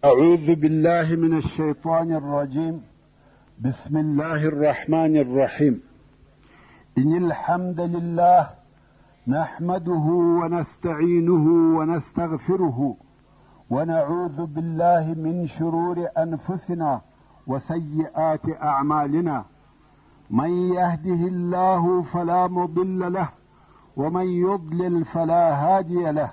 أعوذ بالله من الشيطان الرجيم. بسم الله الرحمن الرحيم. إن الحمد لله نحمده ونستعينه ونستغفره ونعوذ بالله من شرور أنفسنا وسيئات أعمالنا. من يهده الله فلا مضل له ومن يضلل فلا هادي له.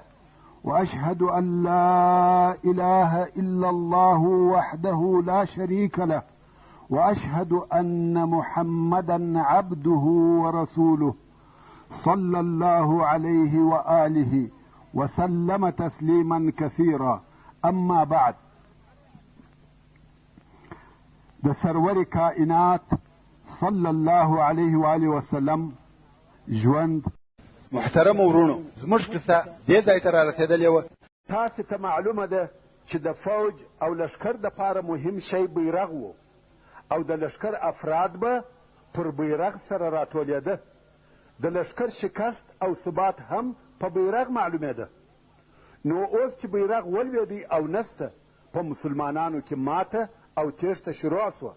واشهد ان لا اله الا الله وحده لا شريك له، واشهد ان محمدا عبده ورسوله صلى الله عليه واله وسلم تسليما كثيرا. اما بعد، د سرور کائنات صلی الله علیه وآله وسلم ژوند. محترمو وروڼو، زموږ قصه دې ځای ته رارسېدلې وه. تاسې ته معلومه ده چې د فوج او لښکر دپاره مهم شی بیرغ و او د لښکر افراد به پر بیرغ سره راټولېده. د لښکر شکست او ثبات هم په بیرغ معلومېده. نو اوس چې بیرغ ولوېدی او نسته، په مسلمانانو کې ماته او تېښته شروع شوه.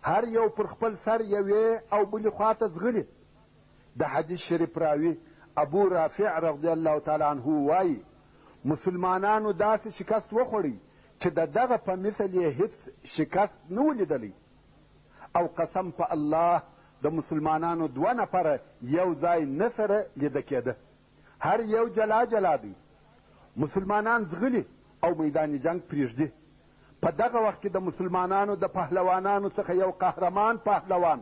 هر یو پر خپل سر یوې او بلې خوا ته ځغلي. د حدیث شریف راوي ابو رافع رضی الله تعالی عنه وایي، مسلمانانو داسې شکست وخوړی چې د دغه په مثل یې هیڅ شکست نه و لیدلی. او قسم په الله د مسلمانانو دوه نفره یو ځای نه سره لیده کېده، هر یو جلا جلا دی. مسلمانان ځغلي او میدان جنګ پرېږدي. په دغه وخت کې د مسلمانانو د پهلوانانو څخه یو قهرمان پهلوان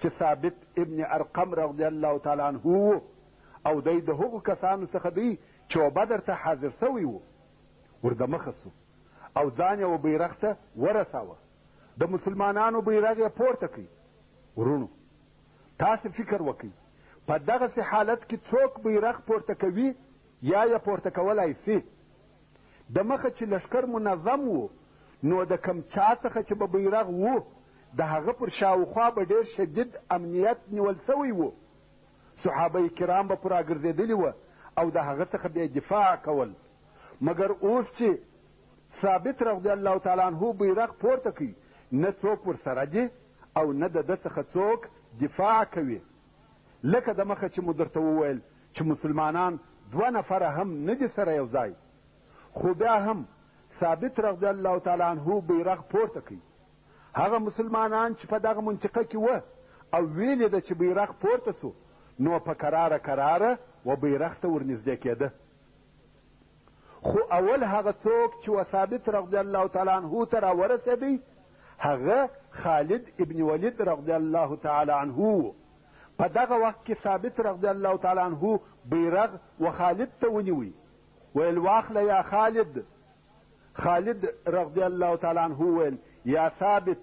چې ثابت ابن ارقم رضی الله تعالی عنه و، او دی د هغو کسانو څخه دی چې و بدر ته حاضر شوی و، ور دمخه شو او ځان یې و بیرغ ته ورساوه. د مسلمانانو بیرغ یې پورته کړ. وروڼو، تاسې فکر وکړئ، په دغسې حالت کې څوک بیرغ پورته کوي یا یې پورته کولای شي؟ د مخه چې لښکر منظم و، نو د کم چا څخه چې به بیرغ و، د هغه پر شاوخوا به ډېر شدید امنیت نیول شوی و. صحابه کرام به پر راګرځېدلي وه او د هغه څخه به یې دفاع کول. مګر اوس چې ثابت رضی الله تعالی عنه بیرغ پورته کړ، نه څوک ورسره دي او نه د ده څخه څوک دفاع کوي. لکه د مخه چې مو درته وویل چې مسلمانان دوه نفره هم نه دي سره یو ځای، خو بیا هم ثابت رضی الله تعالی عنه بیرغ پورته کړ. هغه مسلمانان چې په دغه منطقه کې وه او ویلې ده چې بیرغ پورته سو، نو په کراره کراره و بیرغ ته ورنږدې کېده. خو اول هغه څوک چې و ثابت رضی الله تعالی عنه ته راورسېدی، هغه خالد ابن ولید رضی الله تعالی عنه و. په دغه وخت کې ثابت رضی الله تعالی عنه بیرغ و خالد ته ونیوی، ویل واخله یا خالد. خالد رضی الله تعالی عنه وویل، یا ثابت،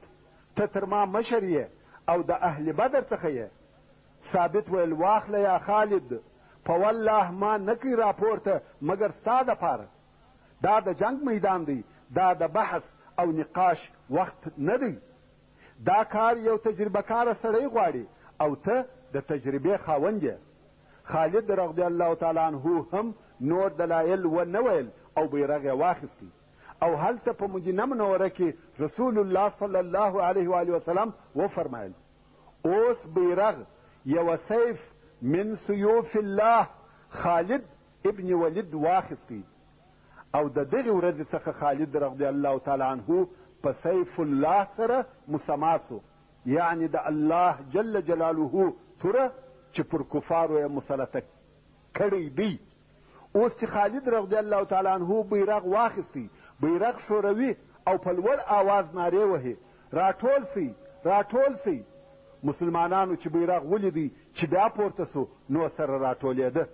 ته تر ما مشر یې او د اهل بدر څخه یې. ثابت ویل، واخله یا خالد، په والله ما نه کوي راپورته مګر ستا دپاره. دا د جنګ میدان دی، دا د بحث او نقاش وخت نه دی. دا کار یو تجربه کاره سړی غواړي او ته د تجربې خاوند یې. خالد رضی الله تعالی عنه هم نور دلایل ونه ویل او بیرغ یې واخیستی او هلته په مدینه منوره کې رسول الله صلی الله علیه و آله وسلم وفرمایل، اوس بیرغ یوه سیف من سیوف الله خالد ابن ولید واخیستی او د دغې ورځې څخه خالد رضی الله تعالی عنه په سیف الله سره مسما سو، یعنې د الله جل جلاله توره چې پر کفارو یې مسلطه کړی دی. اوس چې خالد رضی الله تعالی عنه بیرغ واخیستی، بیرغ ښوروي او په لوړ آواز نارې وهي، راټول سئ، راټول سئ. مسلمانانو چې بیرغ ولیدی چې بیا پورته سو، نو سره راټولېده.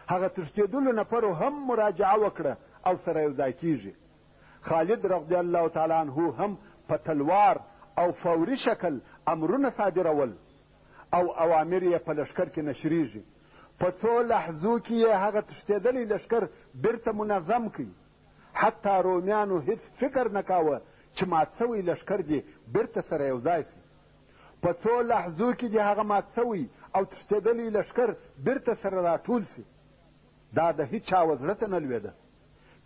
هغه تښتېدلو نفرو هم مراجعه وکړه او سره یو ځای کېږي. خالد رضی الله تعالی عنه هم په تلوار او فوري شکل امرونه صادرول او اوامر یې په لښکر کې نشریږي. په څو لحظو کې یې هغه تښتېدلی لښکر بیرته منظم کړ. حتی رومیانو هیڅ فکر نه کاوه چې مات شوی لښکر دې بیرته سره یو ځای شي. په څو لحظو کې دې هغه مات شوی او تښتېدلی لښکر بیرته سره راټول شي. دا د هیچا و زړه ته نه لوېده.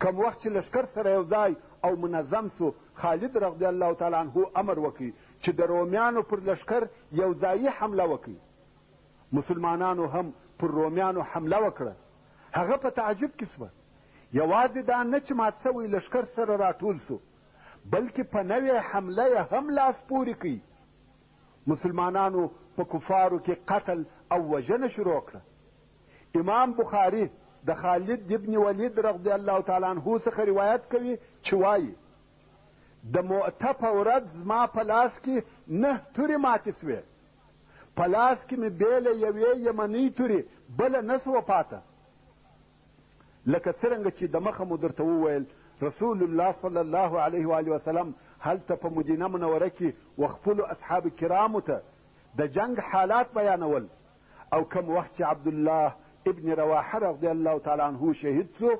کوم وخت چې لښکر سره یو ځای او منظم سو، خالد رضی الله تعالی عنه امر وکړ چې د رومیانو پر لښکر یو ځایي حمله وکړي. مسلمانانو هم پر رومیانو حمله وکړه. هغه په تعجب کې سوه. یوازې دا نه چې مات سوی لښکر سره راټول سو، بلکې په نوې حمله یې هم لاس پورې کړ. مسلمانانو په کفارو کې قتل او وژنه شروع کړه. امام بخاري د خالد ابن ولید رضی الله تعالی عنه څخه روایت کوي چې وایي د مؤته په ورځ زما په لاس کې نه تورې ماتې سوې، په لاس کې مې بې له یوې یمنۍ تورې بله نه سوه پاته. لکه څرنګه چې دمخه مو درته وویل، رسول الله صلی الله علیه و آله وسلم هلته په مدینه منوره کې و خپلو اصحاب کرامو ته د جنګ حالات بیانول او کوم وخت چې عبدالله ابن رواحه رضی الله تعالی عنه شهید سو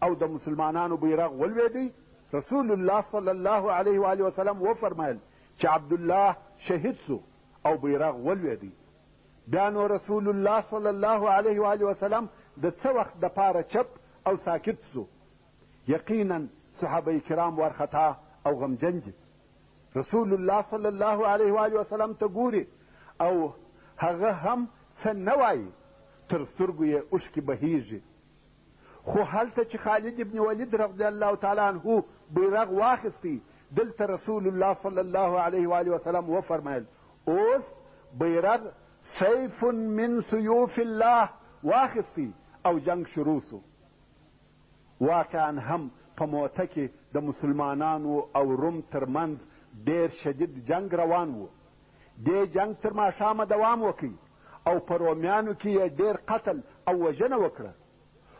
او د مسلمانانو بیرغ ولوېدی، رسول الله صلی الله علیه و آله وسلم وفرمایل چې عبدالله شهید سو او بیرغ ولوېدی. بیا نو رسول الله صلی الله علیه و آله وسلم د څه وخت دپاره چپ او ساکت سو. یقینا صحابه کرام وارخطا او غمجن دي. رسول الله صلی الله علیه و آله وسلم ته ګوري او هغه هم څه نه وایي، تر سترګو یې اوښکې بهیږي. خو هلته چې خالد ابن ولید رضی الله تعالی عنه بیرغ واخیستی، دلته رسول الله صلی الله علیه و آله وسلم وفرمایل اوس بیرغ سیف من سیوف الله واخیستی او جنګ شروع سو. واقعا هم په موته کې د مسلمانانو او روم تر منځ ډېر شدید جنګ روان و. دې جنګ تر ماښامه دوام وکړ او په رومیانو کې یې ډېر قتل او وژنه وکړه.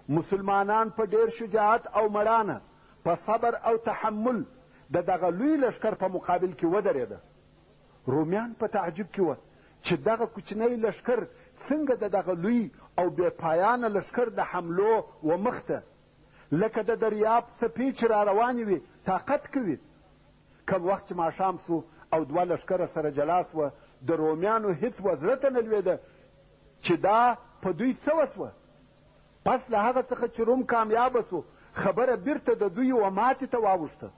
مسلمانان په ډېر شجاعت او مړانه په صبر او تحمل د دغه لوی لښکر په مقابل کې ودرېده. رومیان په تعجب کې وه چې دغه کوچنی لښکر څنګه د دغه لوی او بې پایانه لښکر د حملو و مخته لکه د دریاب څپې چې را روانې وي طاقت کوي. کوم وخت چې ماښام سو او دوه لښکره سره جلا سوه، د رومیانو هیڅ و زړه ته نه لوېده چې دا په دوی څه وسوه. پس له هغه څخه چې روم کامیابه سو، خبره بیرته د دوی و ماتې ته واوښته.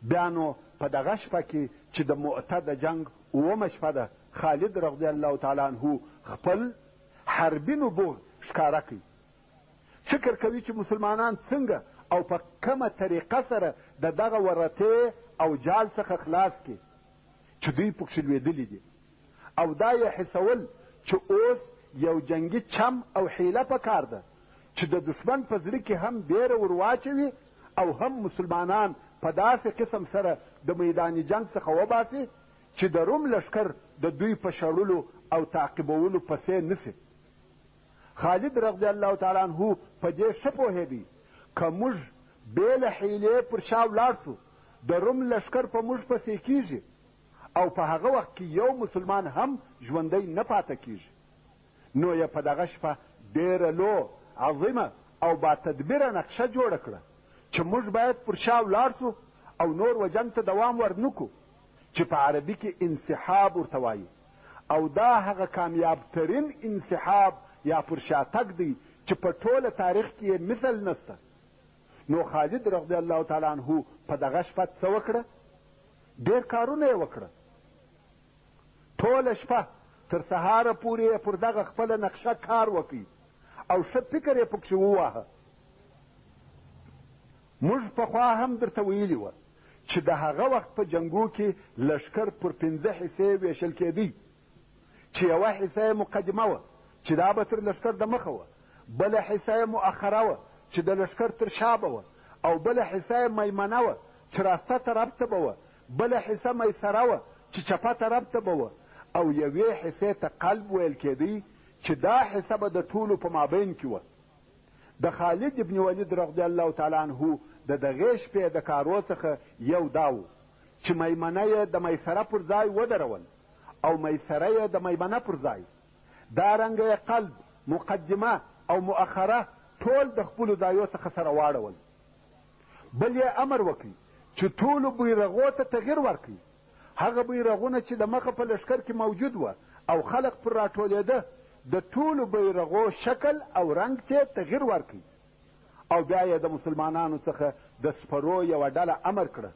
بیا نو په دغه شپه کې چې د مؤته د جنګ اوومه شپه ده، خالد رضی الله تعالی عنه خپل حربي نبوغ ښکاره کړ. فکر کوي چې مسلمانان څنګه او په کومه طریقه سره د دغه ورتې او جال څخه خلاص کړي چې دوی پکښې لوېدلي دي، او دا یې حسول چې اوس یو جنګي چم او حیله په کار ده چې د دښمن په زړه کې هم بیره ور واچوي او هم مسلمانان په داسې قسم سره د میدان جنګ څخه وباسي چې د روم لښکر د دوی په شړلو او تعقیبولو پسې نه سي. خالد رضی الله تعالی عنه په دې ښه پوهېدی که موږ بې له حیلې پر شا ولاړ سو، د روم لښکر په موږ پسې کیږي او په هغه وخت کې یو مسلمان هم ژوندی نه پاته کیږي. نو یې په دغه شپه ډېره لو، عظیمه او باتدبیره نقشه جوړه کړه چې موږ باید پر شا ولاړ سو او نور و جنګ ته دوام ورنکو، چې په عربي کې انسحاب ورته وایي، او دا هغه کامیاب ترین انسحاب یا پر شا تګ دی چې په ټوله تاریخ کې یې مثل نشته. نو خالد رضی الله تعالی عنه په دغه شپه څه وکړه؟ ډېر کارونه یې وکړه. ټوله شپه تر سهاره پورې یې پر دغه خپله نقشه کار وکړ او ښه فکر یې پکښې وواهه. موږ پخوا هم درته ویلي وه چې د هغه وخت په جنګو کې لښکر پر پنځه حصې ویشل کېدی، چې یوه حصه یې مقدمه وه چې دا به تر لښکر د مخه وه، بله حصه یې مؤخره وه چې د لښکر تر شا به وه، او بله حصه یې میمنه وه چې راسته طرف ته به وه، بله حصه میسره وه چې چپه طرف ته به وه، او یوې حصې ته قلب ویل کېدی چې دا حصه به د ټولو په مابین کې وه. د خالد ابن ولید رضی الله تعالی عنه د دغې شپې د کارو څخه یو دا و چې میمنه یې د میسره پر ځای ودرول او میسره یې د میمنه پر ځای. دا رنګه یې قلب، مقدمه او مؤخره ټول د خپلو ځایو څخه سره واړول. بل یې امر وکړ چې ټولو بیرغو ته تغییر ورکړي. هغه بیرغونه چې د مخه په لښکر کې موجود وه او خلق پر راټولېده، د ټولو بیرغو شکل او رنګ ته تغییر ورکړي. او بیا یې د مسلمانانو څخه د سپرو یوه ډله امر کړه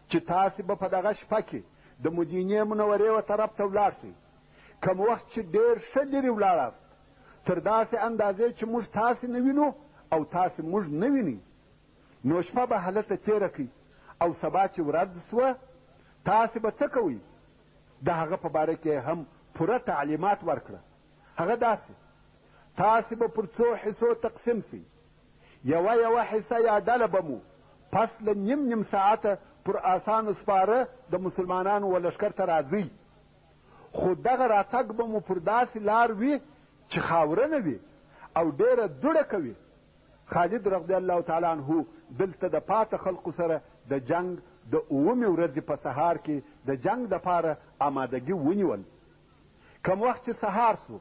چې تاسې به په دغه شپه کې د مدینې منورې و طرف ته ولاړ شئ. کوم وخت چې ډېر ښه لرې ولاړاست، تر داسې اندازې چې موږ تاسې نه وینو او تاسې موږ نه وینئ، نو شپه به هلته تېره کړئ او سبا چې ورځ شوه، تاسې به څه کوئ؟ د هغه په باره کې هم پوره تعلیمات ورکړه. هغه داسې: تاسې به پر څو حصو تقسیم شئ. یوه یوه حصه یا ډله به مو پس له نیم نیم ساعته پر آسانو سپاره د مسلمانانو و لښکر ته راځئ، خو دغه راتګ به مو پر داسې لار وي چې خاورنه وي او ډېره دوړه کوي. خالد رضی الله تعالی عنه دلته د پاته خلقو سره د جنګ د اوومې ورځې په سهار کې د جنګ دپاره آمادګي ونیول. کوم وخت چې سهار سو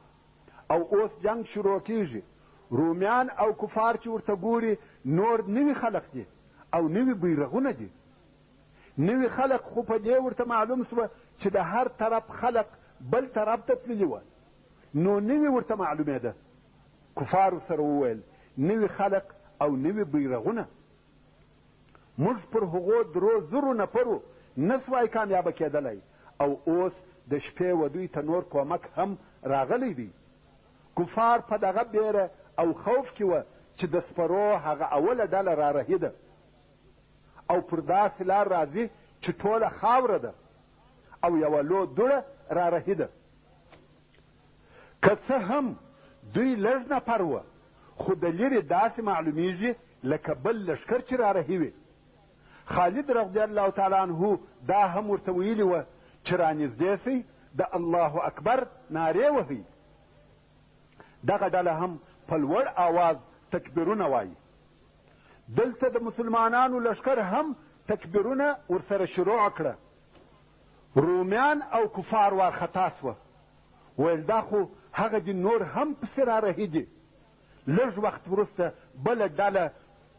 او اوس جنګ شروع کیږي، رومیان او کفار چې ورته ګوري نور نوي خلق دي او نوي بیرغونه دي. نوي خلق خو په دې ورته معلوم سوه چې د هر طرف خلق بل طرف ته تللي وه، نو نوي ورته معلومېده. کفارو سره وویل، نوي خلق او نوي بیرغونه. موږ پر هغو درو زرو نفرو نه سوای کامیابه کېدلی او اوس د شپې و دوی ته نور کومک هم راغلی دی. کفار په دغه بېره او خوف کې وه چې د سپرو هغه اوله ډله رارهي ده او پر داسې لار راځي چې ټوله خاوره ده او یوه لو دوړه رارهي ده. که څه هم دوی لږ نفر وه، خو د لیرې داسې معلومیږي لکه بل لښکر چې رارهي وي. خالد رضی الله تعالی عنه دا هم ورته ویلي وه چې رانږدې سئ، د الله اکبر نارې وهئ. دغه ډله هم په لوړ آواز تکبیرونه وایي. دلته د مسلمانانو لښکر هم تکبیرونه ورسره شروع کړه. رومیان او کفار وارخطا سوه، ویل دا خو هغه دي نور هم پسې رارهي دي. لږ وخت وروسته بله ډله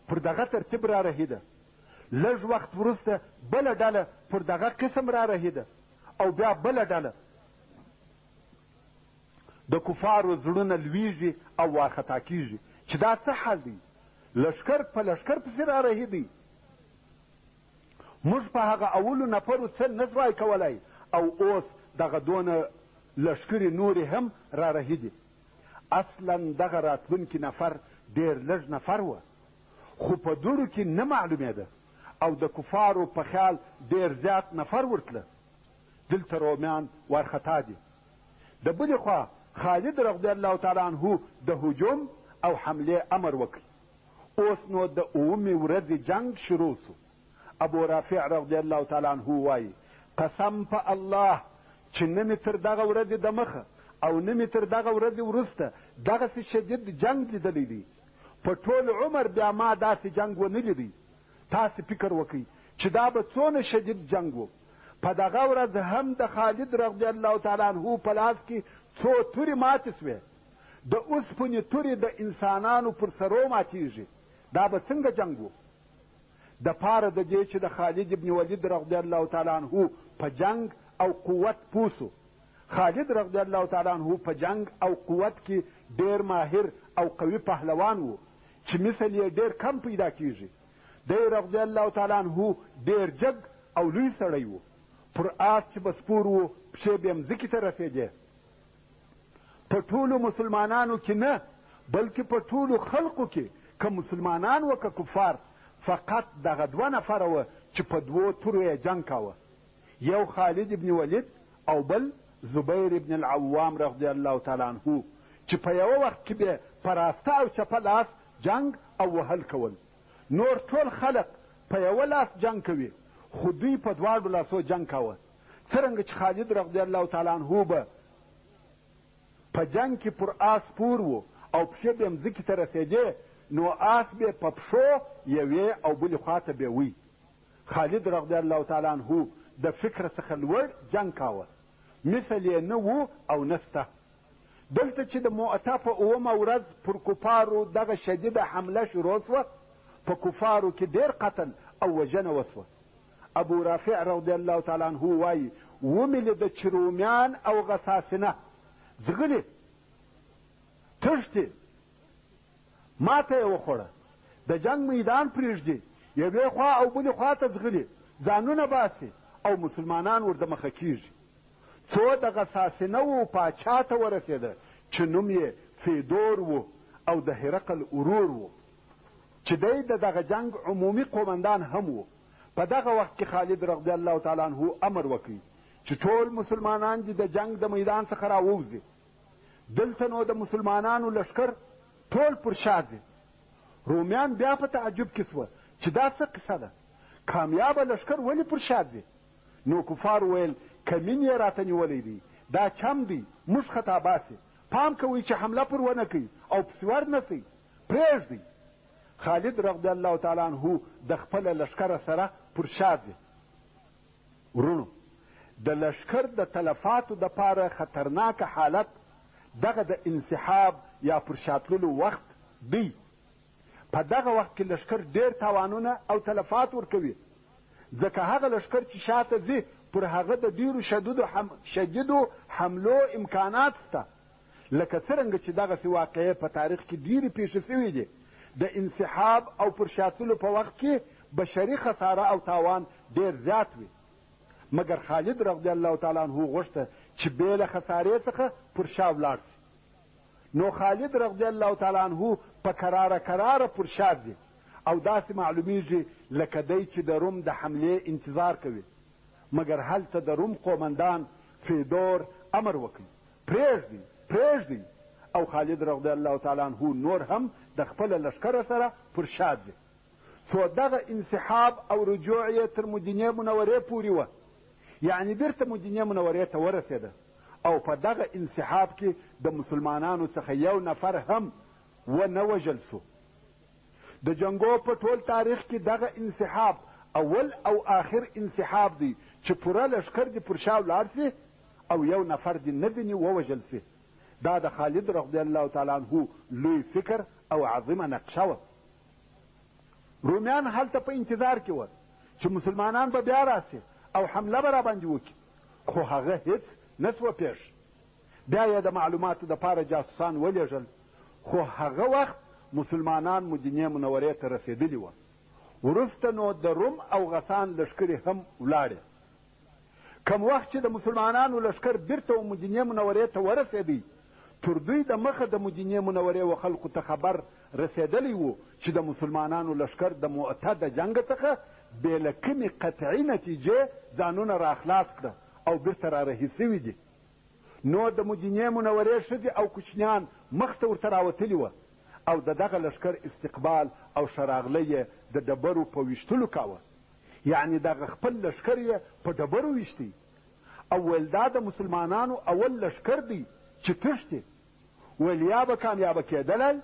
پر دغه ترتیب رارهي ده، لږ وخت وروسته بله ډله پر دغه قسم رارهي ده او بیا بله ډله. د کفارو زړونه لویږي او وارخطا کیږي چې دا څه حال دی، لښکر په لښکر پسې رارهي دی. موږ په هغه اولو نفرو څه نه سوای کولای او اوس دغه دونه لښکرې نورې هم رارهي دي. اصلا دغه راتلونکي نفر ډېر لږ نفر وه، خو په دوړو کې نه معلومېده او د کفارو په خیال ډېر زیات نفر ورتله. دلته رومیان وارخطا دي. د بلې خوا خالد رضی الله تعالی عنه د هجوم او حملې امر وکړ. اوس نو د اوومې ورځې جنګ شروع سو. ابو رافع رضی الله تعالی عنه وایي، قسم په الله چې نه مې تر دغه ورځې دمخه او نه مې تر دغه ورځې وروسته دغسې شدید جنګ لیدلی دی. په ټول عمر بیا ما داسې جنګ ونه لیدی. تاسې فکر وکړئ چې دا به څونه شدید جنګ و. په دغه ورځ هم د خالد رضی الله تعالی عنه په لاس کې څو تورې ماتې سوې. د اوسپنې تورې د انسانانو پر سرو ماتیږي. دا به څنګه جنګ و؟ د پاره د دې چې د خالد ابن ولید رضی الله تعالی عنه په جنګ او قوت پوه سو. خالد رضی الله تعالی عنه په جنګ او قوت کې ډېر ماهر او قوي پهلوان و چې مثل یې ډېر کم پیدا کیږي. دی رضی الله تعالی عنه ډېر جګ او لوی سړی و. پر آس چې به سپور و، پښې به یې مځکې ته رسېدې. په ټولو مسلمانانو کې نه، بلکې په ټولو خلقو کې که مسلمانان وه که کفار، فقط دغه دوه نفره وه چې په دوو تورو یې جنګ کاوه، یو خالد ابن ولید او بل زبیر ابن العوام رضی الله تعالی عنه چې په یوه وخت کې به په راسته او چپه لاس جنګ او وهل کول. نور ټول خلق په یوه لاس جنګ کوي، خو دوی په دواړو لاسو جنګ کاوه. څرنګه چې خالد رضی الله تعالی عنه به په جنګ کې پر آس سپور و او پښې به یې مځکې ته رسېدې، نو آس به په پښو یوې او بلې خوا ته بېوی. خالد رضی الله تعالی عنه د فکر څخه لوړ جنګ کاوه، مثل یې نه و او نه شته. دلته چې د مؤته په اوومه ورځ پر کفارو دغه شدیده حمله شروع شوه، په کفارو کې ډېر قتل او وژنه وشوه. ابو رافع رضی الله تعالی عنه وایي، ومې لیده چې رومیان او غساسنه ځغلي، تښتي، ماته یې وخوړه. د جنګ میدان پرېږدي، یوې خوا او بلې خوا ته ځغلي، ځانونه باسي او مسلمانان ور دمخه کېږي، څو د غساسنه وو پاچا ته ورسېده چې نوم یې فیدور و او د هرقل ورور و، چې دی د دغه جنګ عمومي قومندان هم و. په دغه وخت کې خالد رضی الله تعالی عنه امر وکړ چې ټول مسلمانان دې د جنګ د میدان څخه راووځي. دلته نو د مسلمانانو لښکر ټول پر شا ځي. رومیان بیا په تعجب کې سوه چې دا څه قصه ده، کامیابه لښکر ولې پر شا ځي؟ نو کفارو ویل کمین یې راته نیولی دی، دا چم دی، موږ خطا باسي، پام کوئ چې حمله پر ونه کوي او پسې ور نه سئ، پرېږدئ. خالد رضی الله تعالی عنه د خپله لښکره سره پر شا ځي. وروڼو د لښکر د تلفاتو دپاره خطرناک حالت دغه د انسحاب یا پر شا تللو وخت دی. په دغه وخت کې لښکر ډېر تاوانونه او تلفات ورکوي، ځکه هغه لښکر چې شاته ځي پر هغه د ډېرو شدیدو حملو امکانات شته. لکه څرنګه چې دغسې واقعې په تاریخ کې ډېرې پېښې شوې دي، د انسحاب او پر شا تللو په وخت کې بشري خساره او تاوان ډېر زیات وي. مګر خالد رضی الله تعالی عنه غوښته چې بې له خسارې څخه پر شا ولاړ شي. نو خالد رضی الله تعالی عنه په کراره کراره پر شا ځي او داسې معلومیږي لکه دی چې د روم د حملې انتظار کوي. مګر هلته د روم قومندان فیدور امر وکړ، پرېږدئ، پرېږدئ! او خالد رضی الله تعالی عنه نور هم د خپله لښکره سره پر شا ځي، څو دغه انسحاب او رجوع یې تر مدینې منورې پورې وه، یعنې بیرته مدینې منورې ته ورسېده او په دغه انسحاب کې د مسلمانانو څخه یو نفر هم ونه وژل شو. د جنګو په ټول تاریخ کې دغه انسحاب اول او آخر انسحاب دی چې پوره لښکر دې پر شا ولاړ شي او یو نفر دې نه ځینې ووژل شي. دا د خالد رضی الله تعالی عنه لوی فکر او عظیمه نقشه وه. رومیان هلته په انتظار کې وه چې مسلمانان به بیا راسي او حمله به راباندې وکړي، خو هغه هیڅ نه سوه پېښ. بیا یې د معلوماتو دپاره جاسوسان ولېږل، خو هغه وخت مسلمانان مدینې منورې ته رسېدلي وه. وروسته نو د روم او غسان لښکرې هم ولاړې. کوم وخت چې د مسلمانانو لښکر بیرته و مدینې منورې ته ورسېدی، تر دوی د مخه د مدینې منورې و خلکو ته خبر رسېدلی و چې د مسلمانانو لښکر د مؤته د جنګ څخه بې له کومې قطعي نتیجې ځانونه راخلاص کړه او بیرته رارهي شوي دي. نو د مدینې منورې ښځې او کوچنیان مخته ورته راوتلي وه او د دغه لښکر استقبال او ښه راغلی یې د ډبرو په ویشتلو کاوه، یعنې دغه خپل لښکر یې په ډبرو ویشتی او ویل دا د مسلمانانو اول لښکر دی چې تښتي. ویل یا به کامیابه کېدلای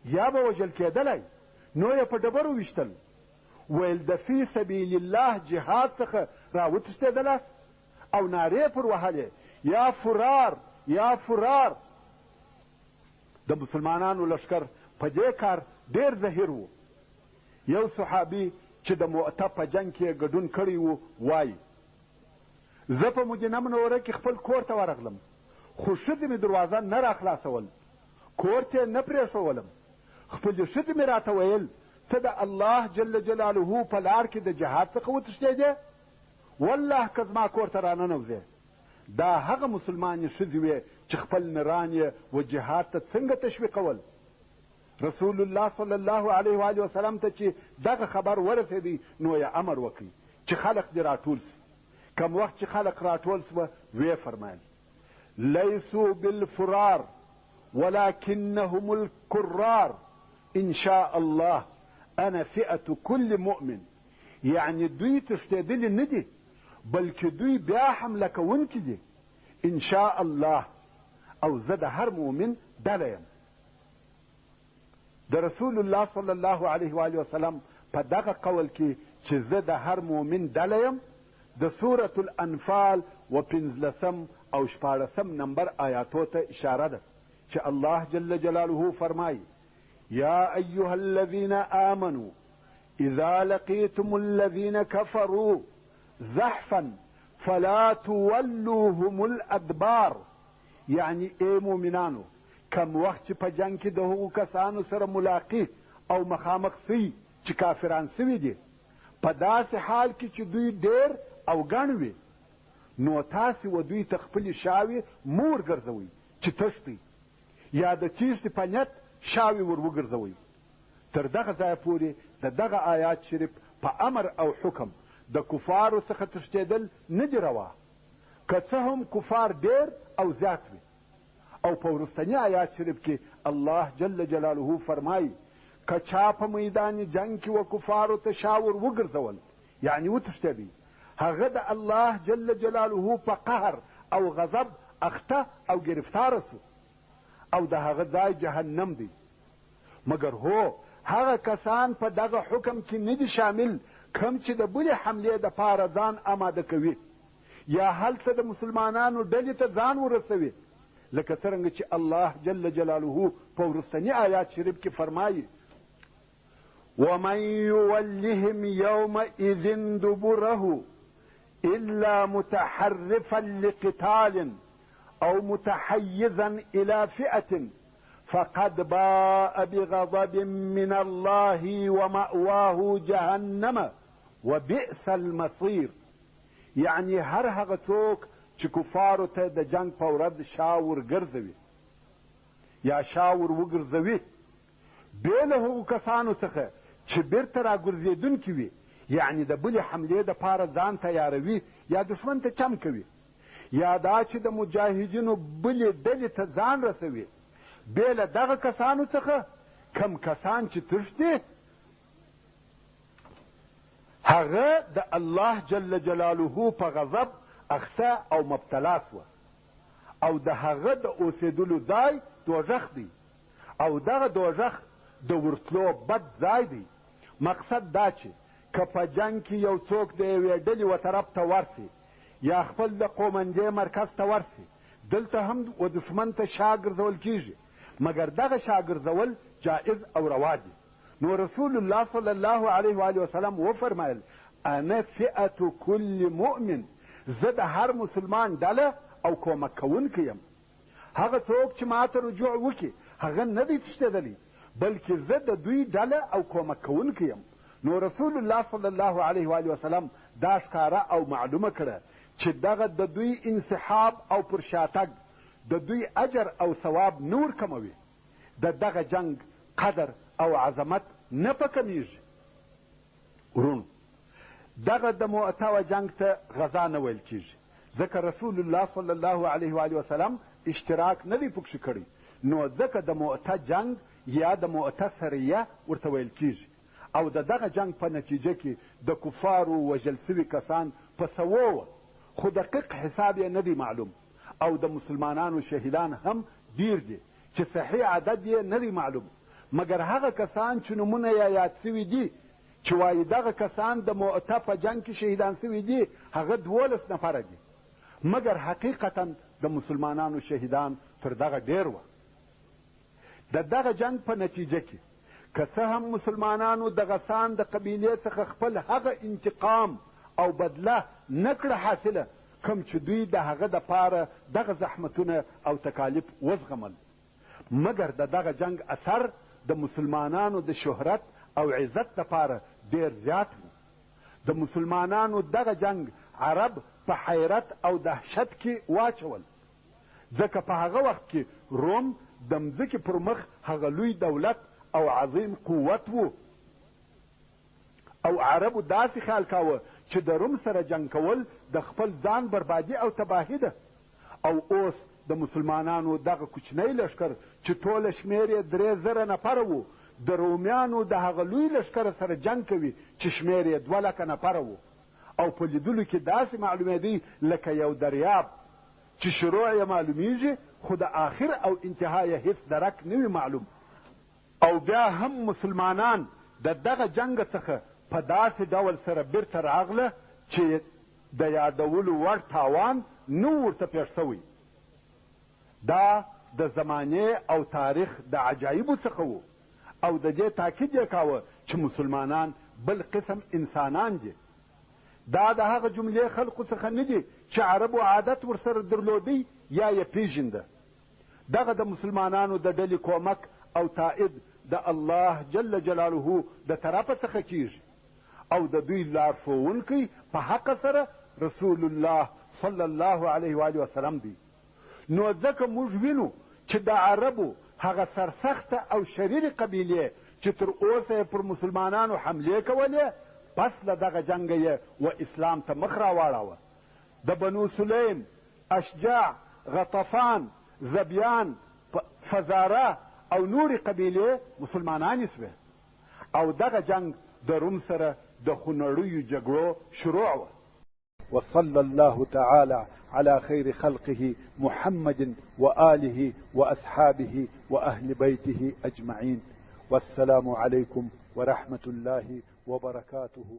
یا به وژل کېدلای، نو یې په ډبرو ویشتل. ویل د فی سبیل الله جهاد څخه راوتښتېدلاست او نارې پر وهلې، یا فرار، یا فرار. د مسلمانانو لښکر په دې کار ډېر زهیر و. یو صحابي چې د مؤته په جنګ کې یې ګډون کړی و وایي، زه په مدینه منوره کې خپل کور ته ورغلم، خو ښځې مې دروازه نه راخلاصول، کور ته یې نه پرېښوولم. خپلې ښځې مې راته ویل، ته د الله جل جلاله په لار کې د جهاد څخه وتښتېدې؟ والله که زما کور ته راننوځې. دا هغه مسلمانې ښځې وې چې خپل نران یې و جهاد ته څنګه تشویقول. رسول الله صلی الله علیه و آله وسلم ته چې دغه خبر ورسېدی نو یې امر وکړ چې خلق دې راټول سي. کم وخت چې خلق راټول سوه ویې فرمایل، لیسو بالفرار ولكنهم الكرار ان شاء الله انا فئة كل مؤمن. یعنې دوی تښتېدلي نه دي، بلکې دوی بیا حمله کوونکي دي ان شاء الله، او زه د هر مؤمن ډله یم. د رسول الله صلی الله علیه و آله وسلم په دغه قول کې چې زه د هر مؤمن ډله یم، د سورة الانفال و پنځلسم او شپاړسم نمبر آیاتو ته اشاره ده چې الله جل جلاله فرمایي، یا ایها الذین آمنو اذا لقیتم الذین كفروا زحفا فلا تولوهم الادبار. یعنی ای مؤمنانو، کم وخت چې په جنګ کې د هغو کسانو سره ملاقي او مخامخ سئ چې کافران سوي دي، په داسې حال کې چې دوی ډېر او ګڼ وي، نو تاسې و دوی ته خپلې شاوې مه ورګرځوئ چې تښتئ، یا د تېښتې په نیت شاوې ور وګرځوئ. تر دغه ځایه پورې د دغه آیات شریف په امر او حکم د کفارو څخه تښتېدل نه دي روا، که څه هم کفار ډېر او زیات وي. او په وروستني آیات شریف کې الله جل جلاله فرمایي، که چا په میدان جنګ کې و کفارو ته شا ور وګرځول، یعنې وتښتېدی، هغه د الله جل جلاله په قهر او غضب اخته او ګرفتاره سو او د هغه ځای جهنم دی. مګر هو، هغه کسان په دغه حکم کې نه دي شامل کوم چې د بلې حملې دپاره ځان اماده کوي یا هلته د مسلمانانو ډلې ته ځان ورسوي، لکه څرنګه چې الله جل جلاله په وروستني آیات شریف کې فرمایي: ومن يولهم يومئذ دبره إلا متحرفا لقتال أو متحيزا إلى فئة فقد باء بغضب من الله ومأواه جهنم وبئس المصير. یعنی هر هغه څوک چې کفارو ته د جنګ په ورځ شا ورګرځوي یا شا ور وګرځوي، بې له هغو کسانو څخه چې بیرته راګرځېدونکي وي، یعنې د بلې حملې دپاره ځان تیاروي یا دښمن ته چم کوي، یا دا چې د مجاهدینو بلې ډلې ته ځان رسوي، بې له دغه کسانو څخه کم کسان چې تښتي، هغه د الله جل جلاله په غضب اخته او مبتلا سوه او د هغه د اوسېدلو ځای دوږخ دی او دغه دوږخ د ورتلو بد ځای دی. مقصد دا چې که په جنګ کې یو څوک د یوې ډلې و طرف ته ورسي یا خپل د قومندې مرکز ته ورسي، دلته هم و دښمن ته شا ګرځول کیږي، مګر دغه شا ګرځول جائز او روا دي. نو رسول الله صلی الله علیه و وسلم وفرمایل: انا فئة کل مؤمن، زه د هر مسلمان ډله او کومک کوونکی یم. هغه څوک چې ماته رجوع وکړي هغه نه دی تښتېدلی، بلکې زه د دوی ډله او کومک کوونکی یم. نو رسول الله صلی الله علیه و وسلم دا ښکاره او معلومه کړه چې دغه د دوی انسحاب او پر شاتګ د دوی اجر او ثواب نه ورکموي، د دغه جنګ قدر او عظمت نه په کمیږي. وروڼو، دغه د مؤته و جنګ ته غزا نه ویل کیږي، ځکه رسول الله صلی الله علیه و وسلم اشتراک نه دی پکښې کړی، نو ځکه د مؤته جنګ یا د مؤته سریه ورته ویل کیږي. او د دغه جنګ په نتیجه کې د کفارو وژل سوي کسان په سوو وه، خو دقیق حساب یې نه دی معلوم او د مسلمانانو شهیدان هم ډېر دي چې صحیح عدد یې نه دی معلوم، مګر هغه کسان چې نومونه یې یاد سوي دي چې وایي دغه کسان د مؤته په جنګ کې شهیدان سوي دي، هغه 12 نفره دي، مګر حقیقتا د مسلمانانو شهیدان تر دغه ډېر وه. د دغه جنګ په نتیجه کې که څه هم مسلمانانو د غسان د قبیلې څخه خپل هغه انتقام او بدله نه کړه حاصله کوم چې دوی د هغه دپاره دغه زحمتونه او تکالیف وزغمل، مګر د دغه جنګ اثر د مسلمانانو د شهرت او عزت دپاره ډېر زیات و. د مسلمانانو دغه جنګ عرب په حیرت او دهشت کې واچول، ځکه په هغه وخت کې روم د مځکې پر مخ هغه لوی دولت او عظیم قوت و او عربو داسې خیال کاوه چې د روم سره جنګ کول د خپل ځان بربادي او تباهي ده. او اوس د مسلمانانو دغه کوچنی لښکر چې ټوله شمېر یې 3000 نفره وو، د رومیانو د هغه لوی لښکر سره جنګ کوي چې شمېر یې 2 لکه نفره وو او په لیدلو کې داسې معلومېدی لکه یو دریاب چې شروع یې معلومیږي خو د آخر او انتها یې هیڅ درک نه وي معلوم. او بیا هم مسلمانان د دغه جنګ څخه په داسې ډول سره بیرته راغله چې د یادولو وړ تاوان نه و ورته پېښ شوی. دا د زمانې او تاریخ د عجایبو څخه و او د دې تاکید یې کاوه چې مسلمانان بل قسم انسانان دي. دا د هغه جملې خلقو څخه نه دي چې عربو عادت ورسره درلودی یا یې پېژنده. دغه د مسلمانانو د ډلې کومک او تائید د الله جل جلاله د طرفه څخه کیږي او د دوی لارښوونکی په حقه سره رسول الله صلی الله علیه و وسلم دی. نو ځکه موږ وینو چې د عربو هغه سرسخته او شریرې قبیلې چې تر اوسه یې پر مسلمانانو حملې کولې، پس له دغه جنګه یې و اسلام ته مخ راواړاوه. د بنو سلیم، اشجع، غطفان، ذبیان، فزاره او نورې قبیلې مسلمانانې شوې او دغه جنګ د روم سره د خونړیو جګړو شروع وه. وصلى الله تعالى على خير خلقه محمد وآله وأصحابه وأهل بيته أجمعين، والسلام عليكم ورحمة الله وبركاته.